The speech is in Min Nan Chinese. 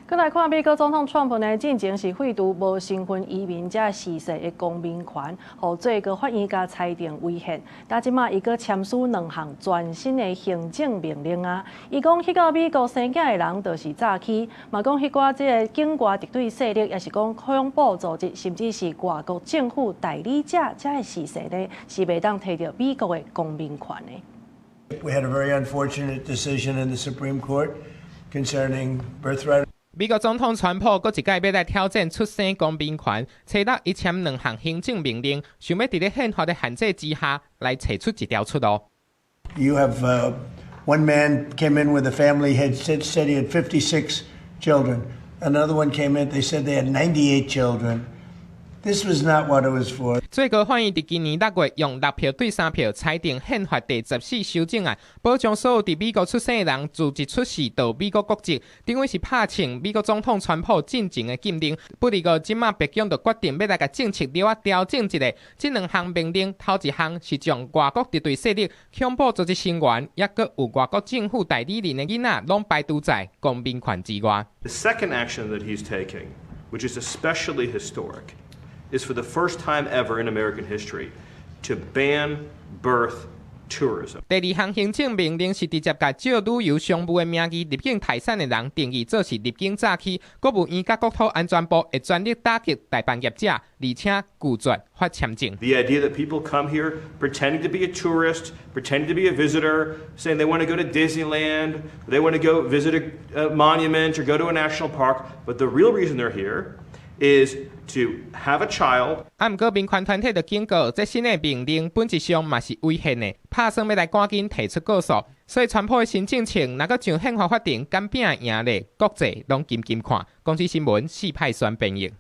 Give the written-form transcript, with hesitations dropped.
閣來看美國總統川普呢，進前是廢除無身份移民者事實的公民權，予最高法院共裁定違憲。但這馬伊閣簽署兩項全新的行政命令啊！伊講去到美國生囝的人就是詐欺，嘛講彼寡這个境外敵對勢力，抑是講恐怖組織，甚至是外國政府代理者，這个事實呢，是袂當提著美國的公民權的。 We had a very unfortunate decision in the Supreme Court concerning birthright. 美國總統川普閣一擺欲來挑戰出生公民權，初六伊簽兩項行政命令，想欲佇咧憲法的限制之下來揣出一條出路。 You have one man came in with a family, had said he had 56 children. Another one came in, they said they had 98 children. This was not what it was for. 最高法院佇今年6月用6票對3票裁定憲法第14修正案，保障所有佇美國出生的人自一出世就美國國籍，等於是拍穿美國總統川普進前的禁令。不過，這馬白宮就決定欲來共政策略仔調整一下。這兩項命令，頭一項是將外國敵對勢力、恐怖組織成員，抑閣有外國政府代理人的囡仔，攏排除在公民權之外。 The second action that he's taking, which is especially historic, is for the first time ever in American history to ban birth tourism. 第二項行政命令是直接共借旅遊商務的名義入境台產的人定義做是入境詐欺。國務院佮國土安全部會全力打擊代辦業者，而且拒絕發簽證。 The idea that people come here pretending to be a tourist, pretending to be a visitor, saying they want to go to Disneyland, they want to go visit a monument or go to a national park, but the real reason they're here is to have a child. 啊，毋過民權團體就警告，這新的命令本質上嘛是違憲的，拍算欲來趕緊提出告訴。所以，川普的新政策若閣上憲法法庭敢拚贏咧，國際攏緊緊看。公視新聞四派選編譯。